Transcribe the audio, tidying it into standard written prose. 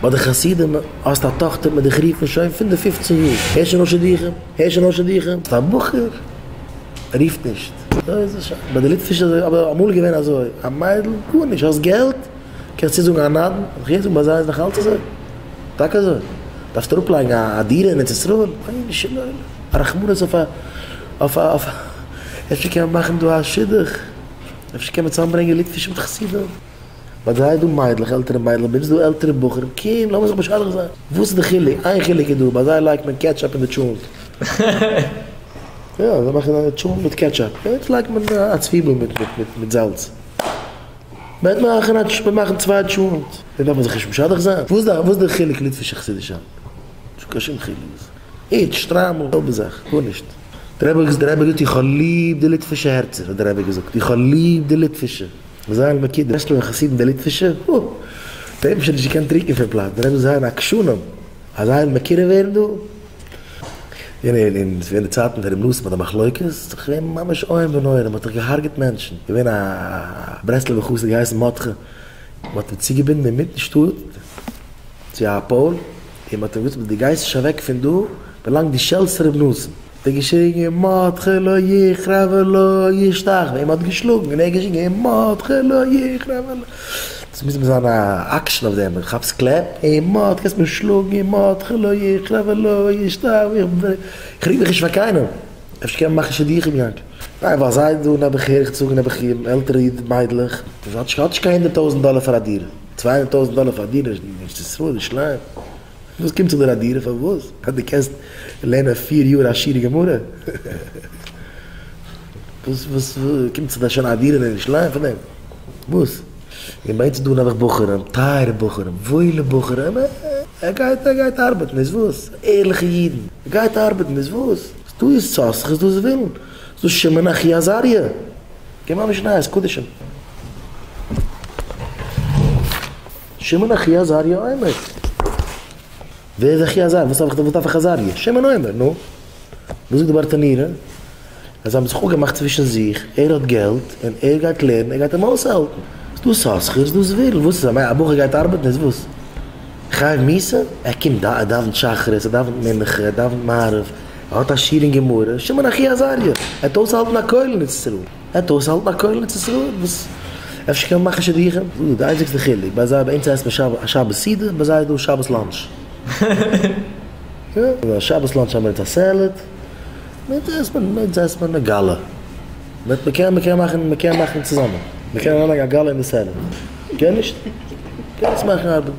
ביי די חסידים האסט א טאכטער מען דיך רופן שוין פון די פופצן יאר, הער שוין אויס שידוכים, הער שוין אויס שידוכים, האסט א בחור רופט נישט, אזוי איז עס שוין, ביי די ליטווישע אזוי, אבער אמאל איז געווען אזוי, א מיידל גארנישט, האסט געלט קענסט צוזאגן א נדן, איך הער זאגן ביי זיי איז נאך אלץ אזוי, טאקע אזוי, דארפסט אראפלייגן א דירה אין ארץ ישראל, רבונו של עולם, א רחמנות אויף א אויף א אויף א, אפשר קען מען מאכן דא א שידוך, אפשר קען מען צוזאמברענגען ליטווישע מיט חסידים. ביי זיי איז דא מיידלעך, עלטערע מיידלעך, ביי אונז איז דא עלטערע בחורים, קום לאמיר זיך משדך זיין. וואס איז די חילוק? איין חילוק איז דא, ביי זיי לייגט מען ketchup אין די טשולנט. יא, זיי מאכן א טשולנט מיט ketchup. ביי אונז לייגט מען א צוויבל מיט מיט מיט זאלץ. מען וועט מאכן א מען מאכן צוויי טשולנט. דעם דארף מען זיך נישט משדך זיין. וואס איז די חילוק ליטווישע חסידישע? נישטא קיין שום חילוק. היט, שטריימל, זעלבע זאך, גארנישט. דער רבי האט געזאגט איך האב ליב די ליטווישע הערצער, האט דער רבי געזאגט, איך האב ליב די ליטווישע. זיין מכיר די ברסלב'ער חסידים די ליטווישע? הו! די האבן שוין נישט געקענט רוקן פון פלאץ, די רבי זיי עקשנים אז זיי וועלן מקורב ווערן דא. און און און ס'געווען די צייטן פון ר' נתן ביי די מחלוקת, ס'איז דאך געווען ממש איום ונורא, מ'האט דאך געהארגעט מענטשן, געווען א ברסלב'ער חסיד געהייסן מרדכי, מ'האט אים צוגעבינדן אינמיטן שטאט צו א pole, און מ'האט אים געזאגט דו גייסט נישט אוועק פון דא ווילאנג דו שעלסט ר' נתן. האט ער געשריגן מרדכי לא יכרע ולא ישתחוה און מען האט געשלאגן און ער האט געשריגן מרדכי לא יכרע ולא דאס מוז מען זיין א עקשן אויף דעם כאפסט קלעפ און מרדכי קענסט מיר שלאגן און מרדכי לא יכרע ולא ישתחוה איך ריק מיך נישט פאר קיינעם אפשר קען מען מאכן שידוכים יענקל ניין ווייל זיי דא נעבעך הער איך זאגן נעבעך עלטערע מיידלעך האט נישט קיין 100,000 דאלער פאר א דירה 200,000 דאלער פאר א דירה נישט ישראל ירושלים. וואס קומט זיך דיר א דירה פארוואס? אז דו קענסט לערנען פיר יאר א שיעור גמרא? וואס וואס קומט זיך דיר שוין א דירה אין ירושלים פאר דעם? וואס? און ביי אונז איז דא נעבעך בחורים, טייערע בחורים, וואוילע בחורים, ער גייט ער גייט ארבעטן איז וואס? ערליכע אידן, ער גייט ארבעטן איז וואס? ס'דא יששכר ס'דא זבולון, ס'דא שמעון אחי עזריה, גיב ממש נייעס קדשים. שמעון אחי עזריה אומר. ווער איז אחי עזריה? וואס דארף איך עזריה? שמעון אומר, נו. וואס זאגט די ברטנורא? אז זיי האבן זיך אפגעמאכט צווישן זיך, ער האט געלט און ער גייט לערנען, ער גייט אים אויסהאלטן. ס'איז דא יששכר, ס'איז דא זבולון, וואס איז? א בחור גייט ארבעטן איז וואס? חייב מיתה? ער קומט ער דאווענט שחרית, ער דאווענט מנחה, ער דאווענט מעריב, ער האט א שיעור אין גמרא, שמעון אחי עזריה, ער האט אויסהאלטן א כולל אין ארץ ישראל. ער האט אויסהאלטן א כולל אין ארץ ישראל? וואס? אפשר קען מען מאכן שידוכים? דא איז די איינציגסטע חילוק, ביי זיי ביי אונז עסט מען א שבת סעודה, ביי זיי איז דא שבת lunch. יא, א שבת lunch האבן מיר אונז א salad, ביי אונז עסט מען, ביי אונז עסט מען א גאלע. מען קען, מען קען מאכן, מען קען מאכן צוזאמען. מען קען אריינלייגן א גאלע אין די salad. קען נישט? קען עס מאכן ארבעטן.